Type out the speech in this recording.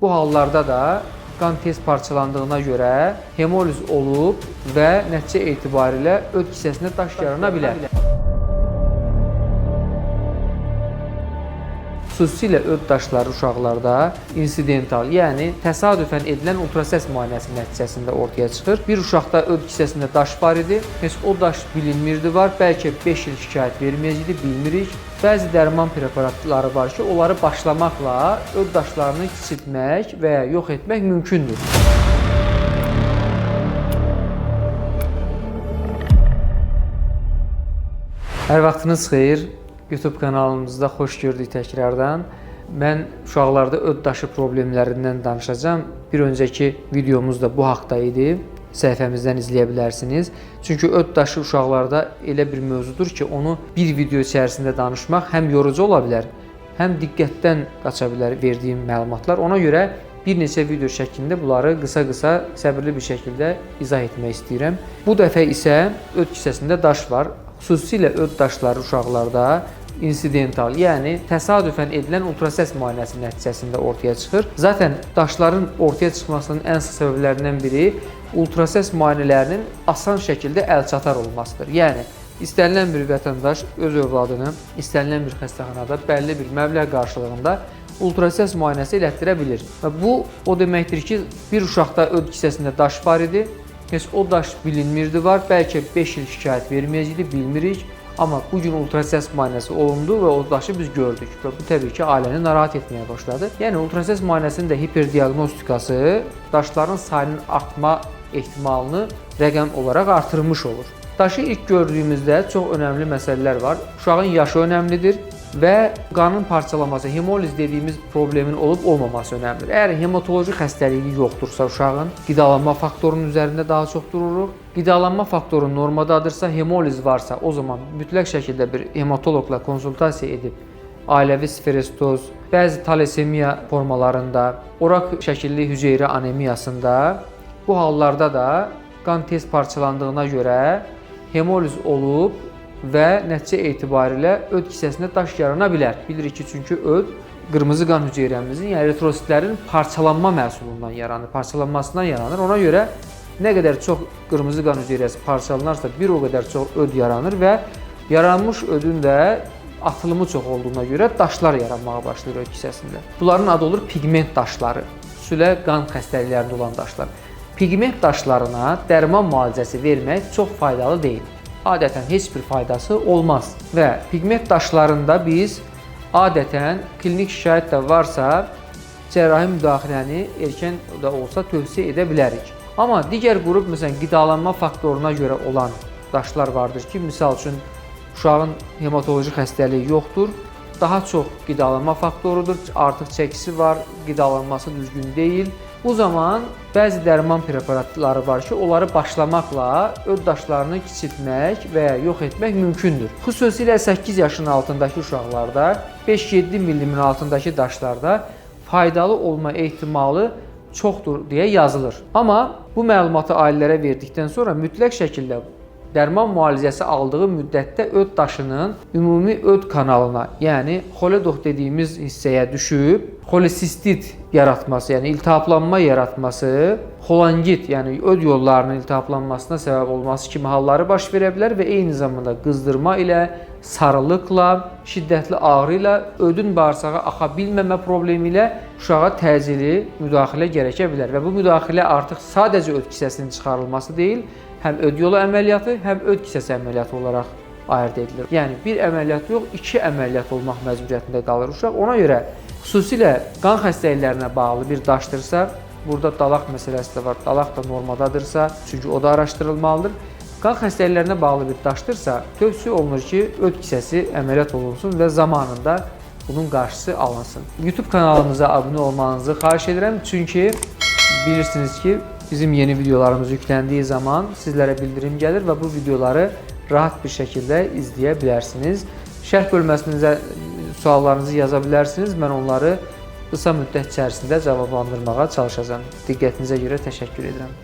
Bu hallarda da qan tez parçalandığına görə hemoliz olub və nəticə etibarilə öd kisəsində daş yarana bilər. Xüsusilə öd daşları uşaqlarda insidental, yəni təsadüfən edilən ultrasəs müayinəsi nəticəsində ortaya çıxır. Bir uşaqda öd kisəsində daş var idi, heç o daş bilinmirdi var, bəlkə 5 il şikayət verməyəcəkdi, bilmirik. Bəzi dərman preparatları var ki, onları başlamaqla öd daşlarını kiçiltmək və ya yox etmək mümkündür. Hər vaxtınız xeyir. YouTube kanalımızda xoş gördük təkrardan. Mən uşaqlarda öd daşı problemlərindən danışacağam. Bir öncəki videomuz da bu haqda idi. Səhifəmizdən izləyə bilərsiniz. Çünki öd daşı uşaqlarda elə bir mövzudur ki, onu bir video içərisində danışmaq həm yorucu ola bilər, həm diqqətdən qaça bilər verdiyim məlumatlar. Ona görə bir neçə video şəklində bunları qısa-qısa, səbirli bir şəkildə izah etmək istəyirəm. Bu dəfə isə öd kisəsində daş var. Xüsusilə öd daşları uşaqlarda insidental, yəni təsadüfən edilən ultrasəs müayinəsi nəticəsində ortaya çıxır. Zaten daşların ortaya çıxmasının ən sıx səbəblərindən biri ultrasəs müayinələrinin asan şəkildə əlçatar olmasıdır. Yəni istənilən bir vətəndaş öz övladını istənilən bir xəstəxanada bəlli bir məbləğ qarşılığında ultrasəs müayinəsi elətdirə bilir. Və bu o deməkdir ki, bir uşaqda öd kisəsində daş var idi, heç o daş bilinmirdi var, bəlkə 5 il şikayət verməyəcəkdi, bilmirik. Amma bu gün ultrasəs müayinəsi olundu və o daşı biz gördük və bu təbii ki, ailəni narahat etməyə başladı. Yəni ultrasəs müayinəsinin də hiperdiaqnostikası daşların sayının artma ehtimalını rəqəm olaraq artırmış olur. Daşı ilk gördüyümüzdə çox önəmli məsələlər var. Uşağın yaşı önəmlidir və qanın parçalaması, hemoliz dediyimiz problemin olub olmaması önəmlidir. Əgər hematoloji xəstəliyi yoxdursa uşağın, qidalanma faktorunun üzərində daha çox dururuq. Qidalanma faktoru normadadırsa, hemoliz varsa, o zaman mütləq şəkildə bir hematoloqla konsultasiya edib ailəvi sferostoz, bəzi talasemiya formalarında, oraq şəkilli hüceyrə anemiyasında bu hallarda da qan tez parçalandığına görə hemoliz olub və nəticə etibarilə öd kisəsində daş yarana bilər. Bilirik ki, çünki öd qırmızı qan hüceyrəmizin, yəni eritrositlərin parçalanma məhsulundan yaranır, parçalanmasından yaranır. Ona görə nə qədər çox qırmızı qan hüceyrəsi parçalanarsa, bir o qədər çox öd yaranır və yaranmış ödün də atılımı çox olduğuna görə daşlar yaranmağa başlayır öd kisəsində. Bunların adı olur piqment daşları, xüsusilə qan xəstəliklərində olan daşlar. Piqment daşlarına dərman müalicəsi vermək çox faydalı deyil. Adətən heç bir faydası olmaz və piqment daşlarında biz adətən klinik şikayət də varsa cərrahi müdaxiləni erkən də olsa tövsiyə edə bilərik. Amma digər qrup, məsələn, qidalanma faktoruna görə olan daşlar vardır ki, misal üçün uşağın hematoloji xəstəliyi yoxdur, daha çox qidalanma faktorudur, artıq çəkisi var, qidalanması düzgün deyil. Bu zaman bəzi dərman preparatları var ki, onları başlamaqla öd daşlarını kiçiltmək və ya yox etmək mümkündür. Xüsusilə 8 yaşın altındakı uşaqlarda, 5-7 millimin altındakı daşlarda faydalı olma ehtimalı çoxdur deyə yazılır. Amma bu məlumatı ailələrə verdikdən sonra mütləq şəkildə dərman müalicəsi aldığı müddətdə öd daşının ümumi öd kanalına, yəni xoledox dediyimiz hissəyə düşüb xolesistit yaratması, yəni iltihaplanma yaratması, xolangit, yəni öd yollarının iltihaplanmasına səbəb olması kimi halları baş verə bilər və eyni zamanda qızdırma ilə, sarılıqla, şiddətli ağrı ilə, ödün bağırsağa axa bilməmə problemi ilə uşağa təcili müdaxilə gərəkə bilər və bu müdaxilə artıq sadəcə öd kisəsinin çıxarılması deyil, həm öd yolu əməliyyatı, həm öd kisəsi əməliyyatı olaraq ayırd edilir. Yəni bir əməliyyat yox, iki əməliyyat olmaq məcburiyyətində qalır uşaq. Ona görə xüsusilə qan xəstəliklərinə bağlı bir daşdırsa, burada dalaq məsələsi də var. Dalaq da normadadırsa, çünki o da araşdırılmalıdır. Qan xəstəliklərinə bağlı bir daşdırsa, tövsiyə olunur ki, öd kisəsi əməliyyat olunsun və zamanında bunun qarşısı alınsın. YouTube kanalımıza abunə olmanızı xahiş edirəm, çünki bilirsiniz ki, bizim yeni videolarımız yükləndiyi zaman sizlərə bildirim gəlir və bu videoları rahat bir şəkildə izləyə bilərsiniz. Şərh bölməsinizə suallarınızı yaza bilərsiniz. Mən onları qısa müddət içərisində cavablandırmağa çalışacağam. Diqqətinizə görə təşəkkür edirəm.